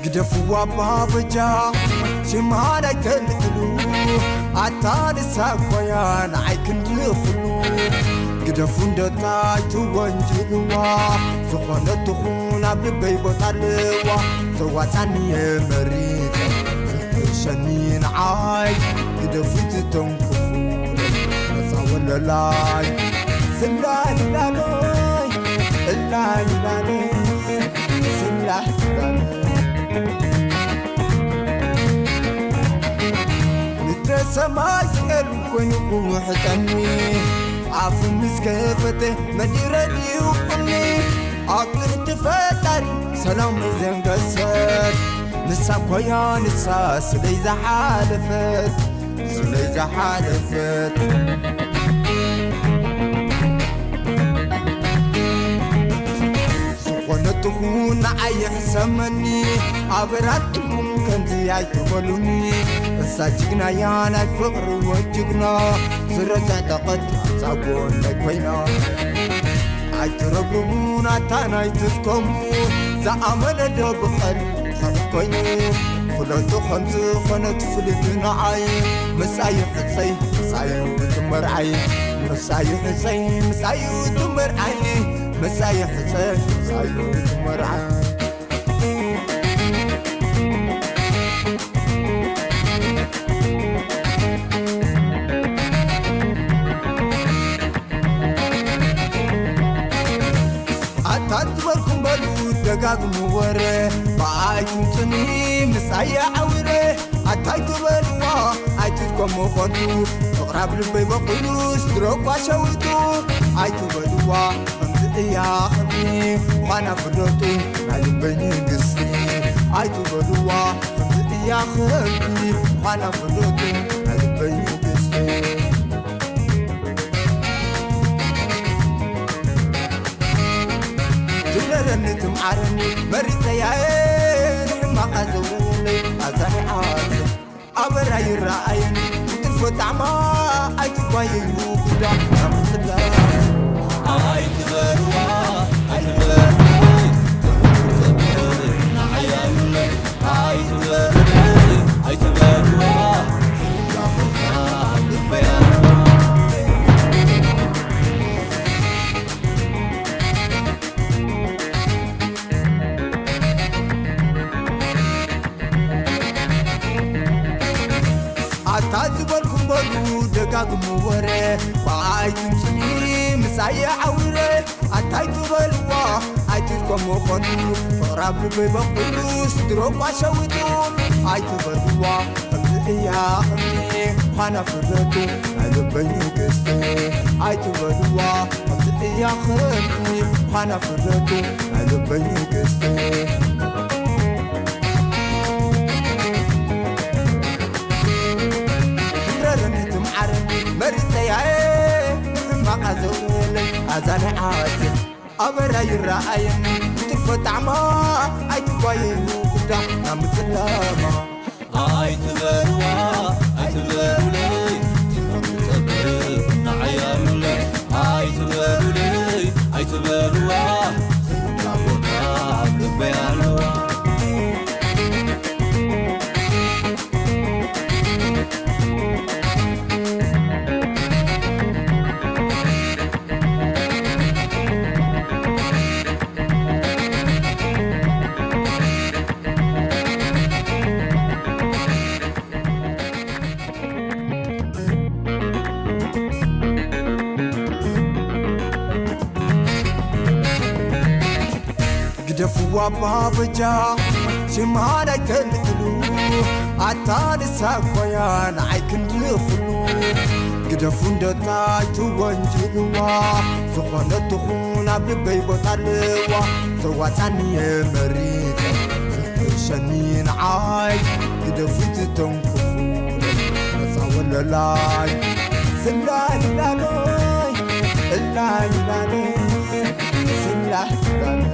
ግደፍዋ ኣባበጃ ሽማ ናይ ተልዕሉ ኣታ ንሳ ኮያ ንዓይ ክንዲ ኩሉ ግደፉ እንደታ ኣይትወንጅልዋ ዝኾነ ትኹን ኣብ ልበይ ቦታ ኣለዋ ዘዋፃኒ የመሪፀ ዝሕሸኒ ንዓይ ግደፉ ትተንክፉ ነፃ ወለላይ ስላህ ላለይ እላይ ላለይ ስላህ ላለይ ምድረ ሰማይ ስቀል ኮይኑ ክውሕጠኒ ኣፉ ምስ ከፈተ መዲረ ድዩ ቁኒ ኣብ ቅዲ ፈጣሪ ሰላም ዘንገሰት ንሳ ኮያ ንሳ ስለይ ዝሓለፈት ስለይ ዝሓለፈት ዝኾነ ትኹን ንዓይ ይሕሰመኒ ኣበራትኩም ከምዚ ኣይትበሉኒ እሳ ጅግናያ ናይ ፍቕሪ ወጅግና ስረ ዘዕጠቐት ኣብዛ ጎነይ ኮይና ኣይትረብርቡ ናታ ናይ ትድከሙ ዝኣመነ ዶ ብቐል ኮይኑ ፍለጡ ከም ዝኾነት ፍልጥ ንዓይ። ምሳይ ሕፀይ ምሳይ ውቱ መርዓይ። ምሳይ ሕፀይ ምሳይ ውቱ መርዓይ። ምሳይ ሕፀይ ምሳይ ውቱ መርዓይ። ኣታ ዝበልኩም በሉ ደጋግሙ ወረ ብኣይትምፅኒ ምሳየ ዓውረ ኣታይ ትበልዋ ኣይትድከሙ ኾንቱ ፍቕራብ ልበይ በቑሉ ስድረኳ ሸዊቱ ኣይትበልዋ ከምዚ እያ ኸብኒ ዃና ፍለጡ ናይ ልበይ ንግስቲ ኣይትበልዋ ከምዚ እያ ኸብኒ ዃና ፍለጡ ናይ ልበይ ንግስቲ ትብለለኒ ትምዓረኒ መሪፀያየ ንሕማቓ ዘውረለይ ኣዛኒዓት ኣበራ ይረኣየኒ ትርፎ ጣዕማ ኣይትጓየዩ ጉዳ ናምፅላ ኣይትበርዋ ኣይትበርዋ ኣታ ዝበልኩም በሉ ደጋግሙ ወረ ብኣይ ትምፅኒ ምሳየ ዓውረ ኣታይ ትበልዋ ኣይትድከሙ ኾኑ ፍቕራብ ልበይ በቑሉ ስድሮ ቋሸዊቱ ኣይትበልዋ ከምዚ እያ ኸምዚ ዃና ፍረቱ ናይ ልበይ ንግስቲ ኣይትበልዋ ከምዚ እያ ኸምዚ ዃና ፍረቱ ናይ ልበይ ንግስቲ ረረኒ ትምዓረኒ መሪፀያየ ንሕማቓ ዘውረለይ ኣዛነ ዓዋቴ ኣበራ ይረኣየኒ ትርፎ ጣዕማ ኣይትጓየዩ ጉዳ ናብ ምፅላማ ኣይትበልዋ ኣይትበሉለይ ትፈቱ ፀብእ ንዓይ ኣሉለይ ኣይትበሉለይ ኣይትበልዋ ዝብላ ቦታ ኣብ ልበይ ኣለዋ ግደፍዋ ባበጃ ሽማ ናይ ተልዕሉ ኣታ ንሳ ኮያ ንዓይ ክንዲ ኩሉ ግደፉ እንደታ ኣይትወንጅልዋ ዝኾነት ትኹን ኣብ ልበይ ቦታ ኣለዋ ዘዋፃኒ እየ መሪፀ ዝሕሸኒ ንዓይ ግደፉ ትተንክፉ ነፃ ወለላይ ስላሊላለይ እላሊላለይ ስላሊላለይ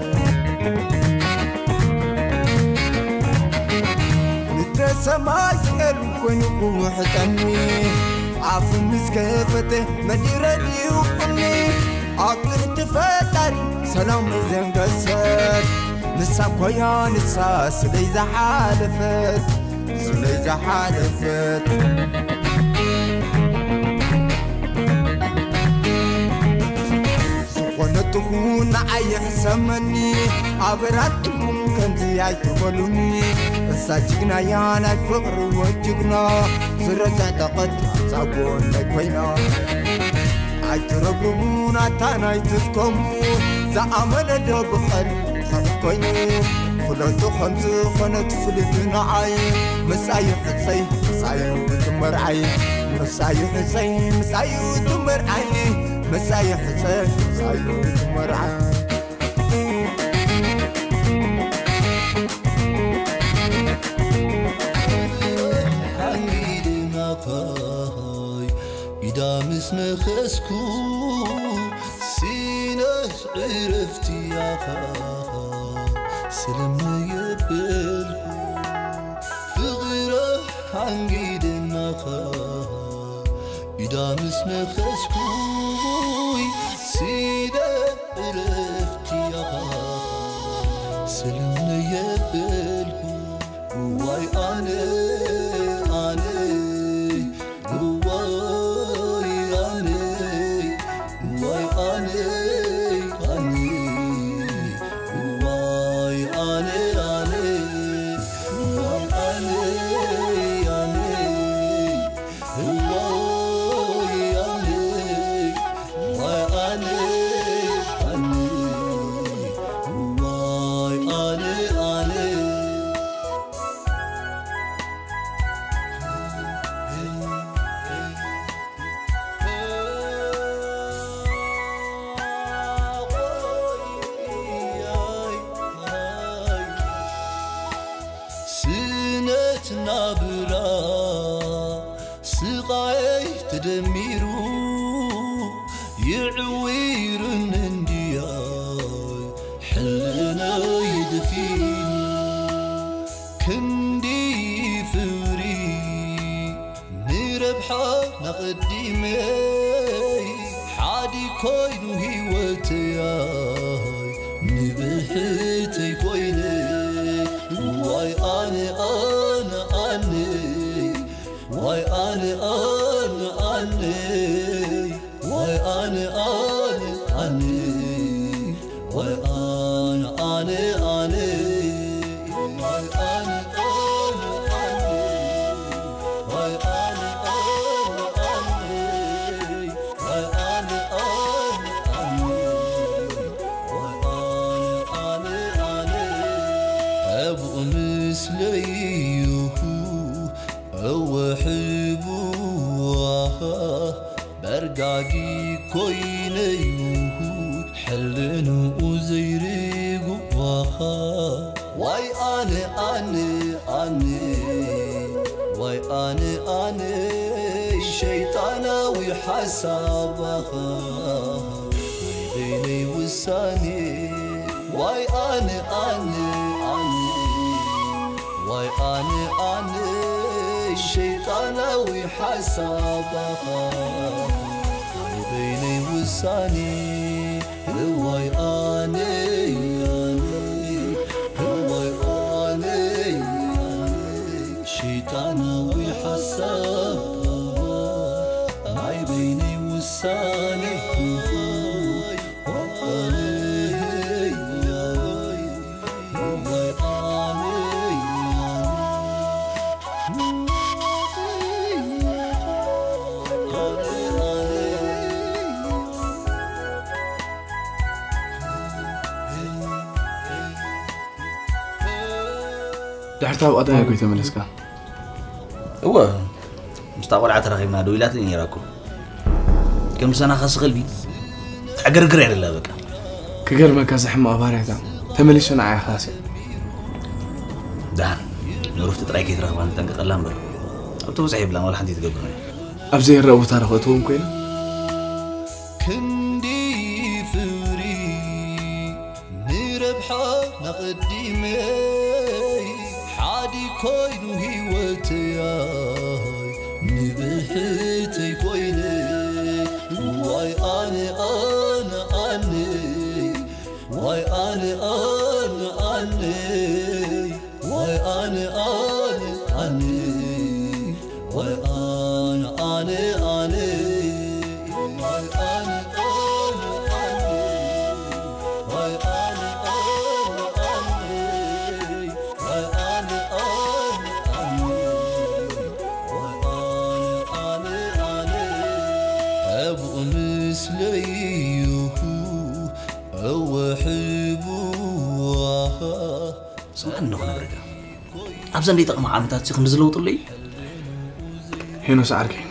ምድረ ሰማይ ስቀል ኮይኑ ክውሕጠኒ ኣፉ ምስ ከፈተ መዲረ ድዩ ቁኒ ኣብ ትሕቲ ፈጣሪ ሰላም ዘንገሰት ንሳ ኮያ ንሳ ስለይ ዝሓለፈት ስለይ ዝሓለፈት ዝኾነ ትኹን ንዓይ ይሕሰመኒ ኣበራትኩም ከምዚ ኣይትበሉኒ እሳ ጅግናያ ናይ ፍቕሪ ወጅግና ስረ ዘዕጠቐት ኣብዛ ጎነይ ኮይና ኣይትረብርቡን ኣታ ናይ ትድከሙ ዝኣመነ ዶ ብቐል ኸፍ ኮይኑ ፍለጡ ከም ዝኾነት ፍልጥ ንዓይ ምሳይ ሕፀይ ምሳይ ውድ መርዓይ ምሳይ ሕፀይ ምሳይ ውድ መርዓይ ምሳይ ሕፀይ ምሳይ ውድ መርዓይ ሓንጊድናኻይ ኢዳ ምስ ነኸስኩ ሲነስ ዕረፍቲ ያኻ ስልም የበልኩ ፍቕራ ሓንጊድናኻ ኢዳ ምስ ነኸስኩይ ሲነ ዕረፍቲ ያኻ ስልም የበልኩ ኣነ ኣነ እዋይ ኣነ እዋይ ኣነ ኣነ እዋይ ኣነ ኣነ እዋይ ኣነ ኣነ እዋይ ኣነ እዋይ ኣነ ኣነ እዋይ ኣነ ኣነ ስነት ናብራ ስቓይ ተደሚሩ ይዕዊርን እንድያይ ሕልናይ ድፊኑ ክንዲ ፍሪ ንረብሓ ናቐዲመይ ሓዲ ኮይኑ ህይወተያይ ንብሕተይ ኮይነ ዋይ ኣነ ኣነ ኣነ ዋይ ኣነ ኣነ ኣነ ዋይ ኣነ ኣነ ኣነ ዋይ ኣነ ኣነ ኣነ ዋይ ኣነ ኣነ ኣነ ዋይ ኣነ ኣነ ኣነ ዋይ ኣነ ኣነ ኣነ ዋይ ኣነ ኣነ ኣነ ኣብኡ ምስለይሁ እወ ሕቡዋ በርጋጊ ኮይነዩ ሕልንኡ ዘይርጉዋ ዋይ ኣነ ኣነ ኣነ ዋይ ኣነ ኣነ ሸይጣናዊ ሓሳባኻ ናይ በይነይ ውሳኔ ዋይ ኣነ ኣነ ኣነ ዋይ ኣነ ኣነ ሸይጣናዊ ሓሳባኻ ናይ በይነይ ውሳኔ እዋይ ኣነ ኣነ እዋይ ኣነ ኣነ ሸይጣናዊ ሓሳብ ናይ በይነይ ውሳኔ ድሕርታ ኣብ ቀዳማይ ጎይ ተመለስካ። እወ ምስታ ቆልዓ ተራኺብና ደው ኢላትኒ ነይራ እኮ። ከም ዝሰናኸሲ ከልቢ ተዕገርግር እያ ደላ በቃ። ክገርመካ እዛ ሕማቕ ባህርያታ ተመሊሱ ንዓይ ክላስ እያ። ደሓን ንሩፍቲ ጥራይ ከይትረኽባ ንጠንቀቐላ እምበር ኣብቲ ብዙሕ የብላን ዋላ ሓንቲ ትገብር እያ። ኣብ ዘይረአ ቦታ ዶ ከእትዎም ኮይና? ክንዲ ፍሪ ንረብሓ ናቐዲመይ ሓዲ ኮይኑ ህይወተያይ ንብሕተይ ኮይነ ዋይ ኣነ ኣነ ኣነ ዋይ ኣነ ኣነ ኣነ ዋይ ኣነ ኣነ ኣነ ዋይ ኣነ ኣነ ኣነ ዋይ ኣነ ኣነ ኣነ ዋይ ኣነ ኣነ ኣነ ዋይ ኣነ ኣነ ኣነ ዋይ ኣነ ኣነ ኣነ ኣብኡ ምስለይሁ ኣወሕብዋ ስምዓኒ እንዶ ክነግረካ ኣብዘን ዘይጠቕማ ዓመታት ሲ ክንዲ ዝለውጥሉ እዩ። ሄኖስ ዓርከይ፣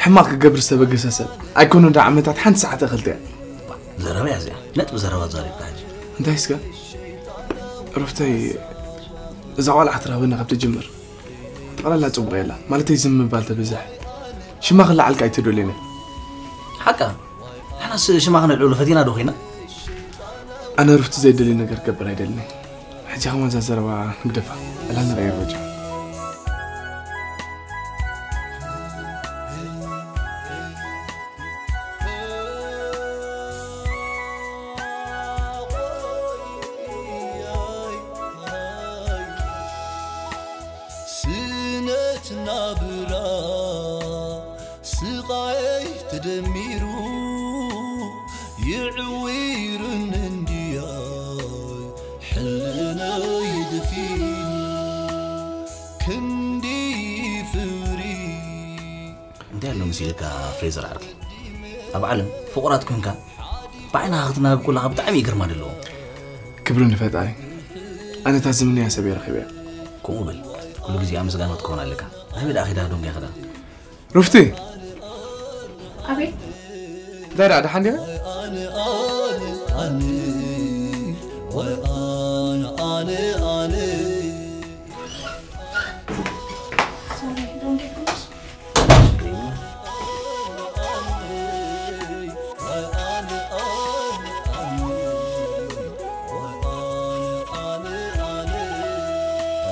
ሕማቕ ክገብር ዝተበገሰ ሰብ ኣይኮነ ዶ ዓመታት ሓንቲ ሰዓት እኽልቲ እያ። ዘረባ እያ እዚኣ ነጥቢ ዘረባ ዛሪብካ ሕጂ። እንታይ እስከ ሩፍተይ እዛ ቆልዓ ትራኸበና ካብ ትጅምር ጠቕላላ ጽቡቕ የላ ማለተይ ዝም ምባል ተብዝሕ ሽማ ክለዓልካ ኣይትደልዮን እየ። ሓቃ ንሕናስ ሽማ ክነልዕሎ ፈቲና ዶ ኮይና? ኣነ ሩፍቲ ዘይደልዮ ነገር ክገብር ኣይደልን እየ። ሕጂ ከማን እዛ ዘረባ ንግደፋ ዕላል ንቐይር በጃ። ደሚሩ ይዕዊርን እንድያይ ሕልናይ ድፊኑ ክንዲ ፍሪ እንታይ ኣሎ መሲልካ ፍሬዘር ዓርከይ? ኣብ ዓለም ፍቑራት ኮንካ ብዓይንኻ ክትናበብ ከለኻ ብጣዕሚ እዩ ግርማ ዘለዎ። ክብሪ ንፈጣሪ። ኣነ እታ ዝምነያ ሰብ እየ ረኺበያ። ከምኡ በል። ኩሉ ግዜ ኣመስጋኒ ክትከውን ኣለካ። ናበይ ደኣ ከይዳ ዶንጋ ይኸዳ? ሩፍቲ። ኣቤት። እንታይ ደኣ ደሓን ዲኻ?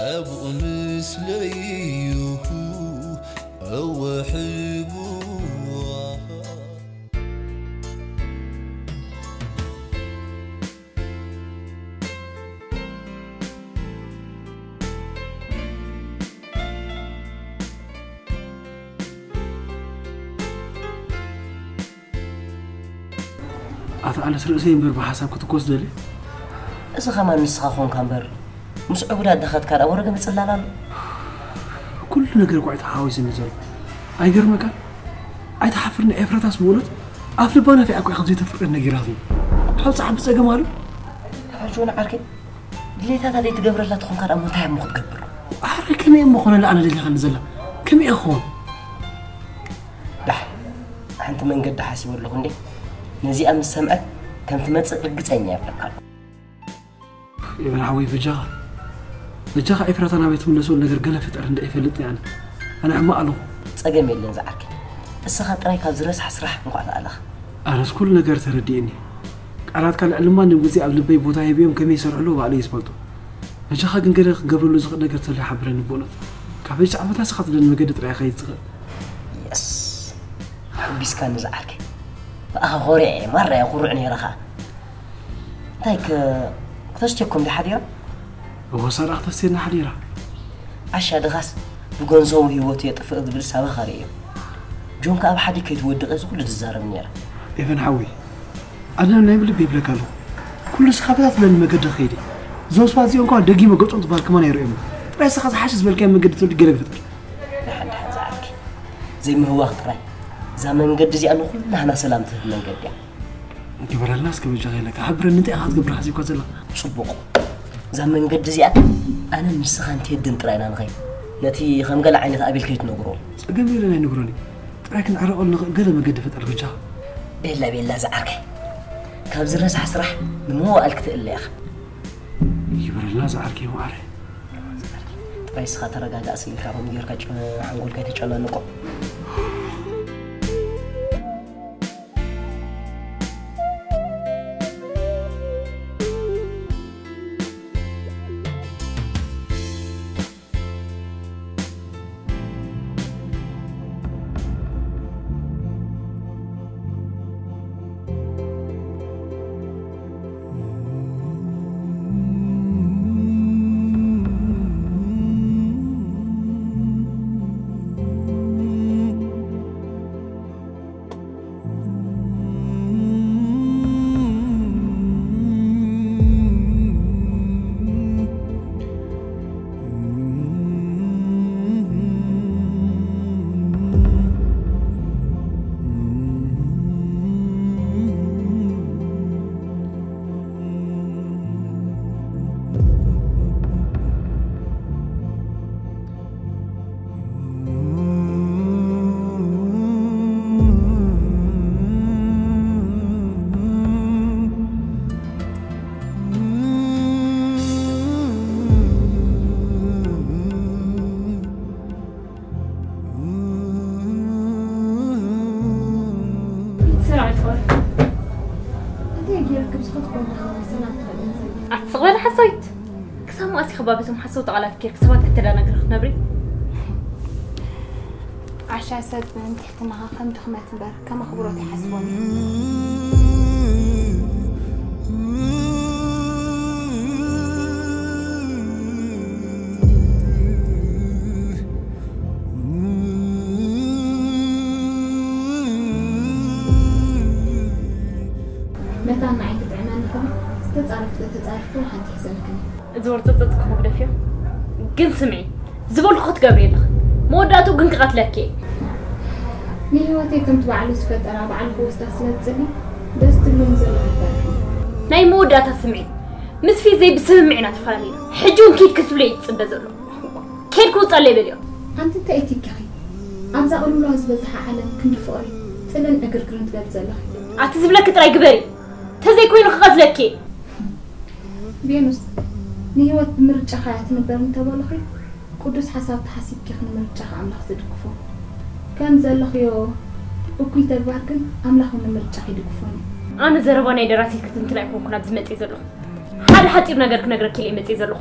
ኣብኡ ምስለይሁ ኣዋሕብዋ። ኣታ ኣነስ ርእሰይ እምበር ብሓሳብ ክትኮስ ደልየ። እዚ ኸማን ንስኻ ኾንካ እምበር ምስ ዕቡድ ኣደኻትካ ደኣ ወረገ ምጽላል ኣሎ። ኩሉ ነገር እኳ እዩ ተሓዋዊሱኒ ዘሎ። ኣይገርመካን? ኣይትሓፍርን ኤፍራታስ ብእውነት ኣፍ ልባ ናፊዓ እኮ እያ ከምዘይተፍቅረኒ ነጊራትኒ። ካብ ጸዓቢ ጸገም ኣሎ። ሕጂ እውን ዓርከይ ድሌታታ ዘይትገብረላ ተኾንካ ደኣ እሞ እንታይ እሞ ክትገብር? ኣረ ከመይ እሞ ኾነላ ኣነ ደሊኻኒ ዘላ? ከመይ እየ ክኾን? ዳሕ ሓንቲ መንገዲ ሓሲበ ኣለኹ እንዴ። ነዚኣ ምስ ሰምዐት ከም ትመጽእ ርግጸኛ እየ እብለካ ኣለኹ። ኤቨን ሓወይ በጃኻ በጃኻ ኤፍራታ ናበይ ትምለሶ ነገር ገለ ፍጠር እንደ ኣይፈልጥን ኣነ ኣነ ሕማቕ ኣለኹ። ጸገም የለን ዝዓርከይ። እስኻ ጥራይ ካብ ዝረሳሕ ስራሕ እንኳዕ ተኣለኻ። ኣነስ ኩሉ ነገር ተረዲእኒ። ቃላትካ ልዕሊ ማንም ግዜ ኣብ ልበይ ቦታ ሂበዮም ከመይ ይሰርሕሉ ባዕለይ እየ ዝፈልጦ። በጃኻ ግን ገለ ክገብረሉ ዝኽእል ነገር ተሎ ሓብረኒ ብእውነት። ካብ ሕጂ ዓመት ኣስኻ ትብለኒ መገዲ ጥራይ እየ ክኸይድ ዝኽእል። የስ ሓጒስካኒ ዝዓርከይ። ብኣኻ ኮሪዐ እየ ማራ እየ ኩሩዕ ነይረ ኸኣ። እንታይ ከ ክተስትየኩም ድዩ ሓዲራ? እወ ሳራ ክተስትየና ሓዲራ። ዓሻ ድኻስ ብገንዘቡ ህይወቱ የጥፍእ ዝብል ሳባ ኸርእዮ። ጆን ከኣ ብሓዲ ከይትወድቕ እዚ ኩሉ ትዛረብ ነይራ። ኤቨን ሓወይ ኣነ ናይ ብልቢ ይብለካ ኣለኹ። ኩሉ ስኻ በታ ትብለኒ መገዲ ክኸይድ እየ። እዞም ሰባት እዚኦም ከኣ ደጊመ ገጾም ትበሃል ከማን ኣይርእዮም። ጥራይ ስኻ ዝሓሸ ዝበልካዮ መገዲ ትወዲ ገለ ግፍጠር። ደሓን ደሓን ዝዓርከይ ዘይምህዋኽ ጥራይ። እዛ መንገዲ እዚኣ ንኹላህና ሰላም ትህብ መንገዲ እያ። ግበረልና እስከ በጃኻ ኢለካ። ሓብረኒ እንታይ ኢኻ ክትገብር ሓሲብካ ዘለኻ? ጽቡቕ። እዛ መንገዲ እዚኣ ኣነን ንስኻን ቴድን ጥራይ ኢና ንኸይድ። ነቲ ከም ገለ ዓይነት ኣቤል ከይትነግሮ። ጸገም የለን ኣይነግሮን እየ። ጥራይ ክንዕረቐሉ ንኽእል ገለ መገዲ ፍጠር በጃኻ። ቤላ ቤላ ዝዓርከይ። ካብዚ ረሳሕ ስራሕ ንምውኣል ክትእለ ኢኻ። ይበረልና ዝዓርከይ መዓረይ። ጥራይ እስኻ ተረጋጋእ ስለ ኢልካ ከምኡ ጌርካ ጨ- ሓንጎልካ ኣይተጨናንቆ። ኣቲ ስቕ በሊ ሓሳዊት። ክሳብ መኣስ ኢኺ ባበቶም ሓሰውቲ ቃላት ጌርኪ ሰባት ከተደናግሪ ክትነብሪ? ዓሻ ሰብ ምእንቲ ትሕትናኻ ከም ድኽመት እምበር ከም ኣኽብሮት ኣይሓስቦን እየ። መታን ንዓይ ክትጥዕመኒ ከኣ ዝተጻረፍኩ ተጻሪፍኩ ሓንቲ ሕሰብክኒ። እዚ ወርጽጽጽ ክመግደፍዮ። ግን ስምዒ፣ ዝበልኩ ክትገብሪ ኣለኺ። መወዳእትኡ ግን ክቐትለኪ እየ። ንህይወተይ ከምቲ ባዕሉ ዝፈጠራ ባዕሉ ክወስዳ ስለ ዝጽሊ ደስ ትብሉኒ ዘለኹም ፈርሒ። ናይ መወዳእታ ስምዒ፣ ምስ ፊት ዘይብስምምዕ ኢና ተፈላለና። ሕጂ እውን ኪድ ክትብለይ እዩ ዝጽበ ዘሎ። ኬድ ክውጸለይ በልዮ። ኣንቲ እንታይ እትኪኺ? ኣብዛ ቅልውላው ዝበዝሓ ዓለም ክንዲ ፍቕሪ ጽልን ዕግርግርን ትበሊ ዘለኺ። ኣቲ ዝብለኪ ጥራይ ግበሪ። ተዘይኮይኑ ክቐትለኪ። ቬኑስ፣ ንህይወት ብምርጫኻ እያ ትንበር እንተበሉኺ፣ ቅዱስ ሓሳብ ተሓሲብኪ ንምርጫኻ ኣምላኽ ዝድግፎ። ከም ዘለኽዮ እኩይ ተግባር ግን ኣምላኽ እውን ንምርጫኺ ይድግፎ እዩ። ኣነ ዘረባ ናይ ደራሲ ክትንትን ኣይኮንኩን ኣብዚ መፅእ ዘለኹ። ሓደ ሓፂር ነገር ክነግረኪ ኢለ መፅእ ዘለኹ።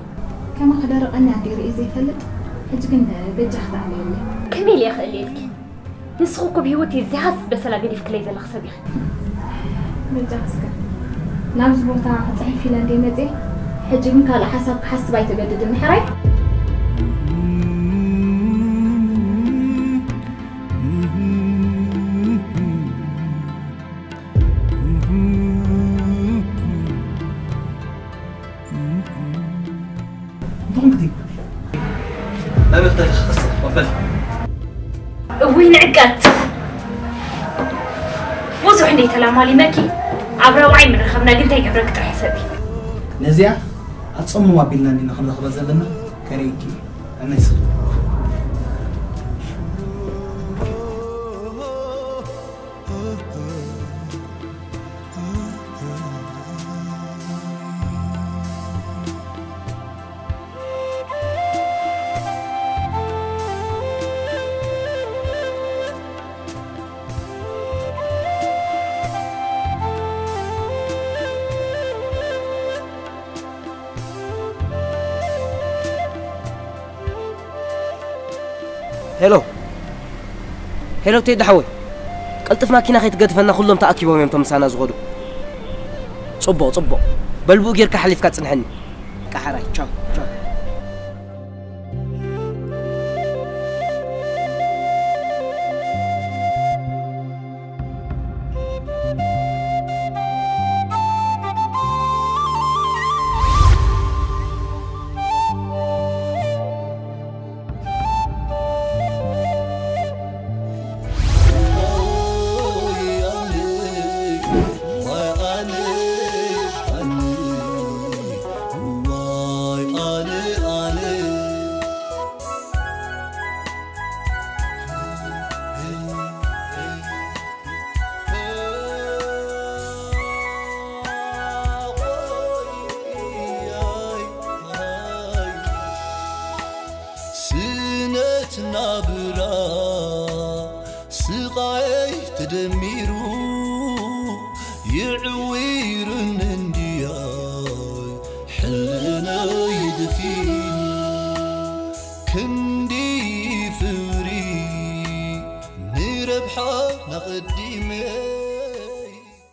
ከማኺ ደረቐኒ ኣዲኡ ርእየ ዘይፈልጥ፣ ሕጂ ግን በጃኺ ተኣልየለይ። ከመይ ኢለ እኽእል እየ ኢልኪ? ንስኺ እኮ ብህይወት እየ ዝያስ በሰላ ገዲፍክለይ ዘለኺ ሰብ ኢኺ። በጃኺ እስከ ናብዚ ቦታ ክፅሕፍ ኢለ እንደ መፅየ፣ ሕጂ ግን ካልእ ሓሳብ ክሓስብ ኣይተገድድኒ ሕራይ። ብኹምቲ ናበይ ክትደሊ ክኸስር ወፈል እውይ ንዕቀት ብዙሕ እንደ ተላማሊመኪ ኣብ ራብዓይ ምረኸብና ግን እንታይ ገብረኪ ጥራሕ ሕሰቢ። ነዚኣ ኣጸምም ኣቢልና እንዲና ክንረኽባ ዘለና ከርእየኪ እዩ። ኣነስ ሄሎ ሄሎ፣ ቴዲ ሓወይ፣ ቀልጥፍ ማኪና ከይትገድፈና፣ ኩሎም ተኣኪቦም እዮም እቶም ምሳና ዝኸዱ። ጽቡቕ ጽቡቕ፣ በል ብኡ ጌርካ ሓሊፍካ ጽንሐኒ። ቀሓራይ ቻው ቻው። ስነት ናብራ ስቓይ ተደሚሩ ይዕዊርን እንድያይ ሕልናይ ድፊኑ ክንዲ ፍሪ ንረብሓ ናቐዲመ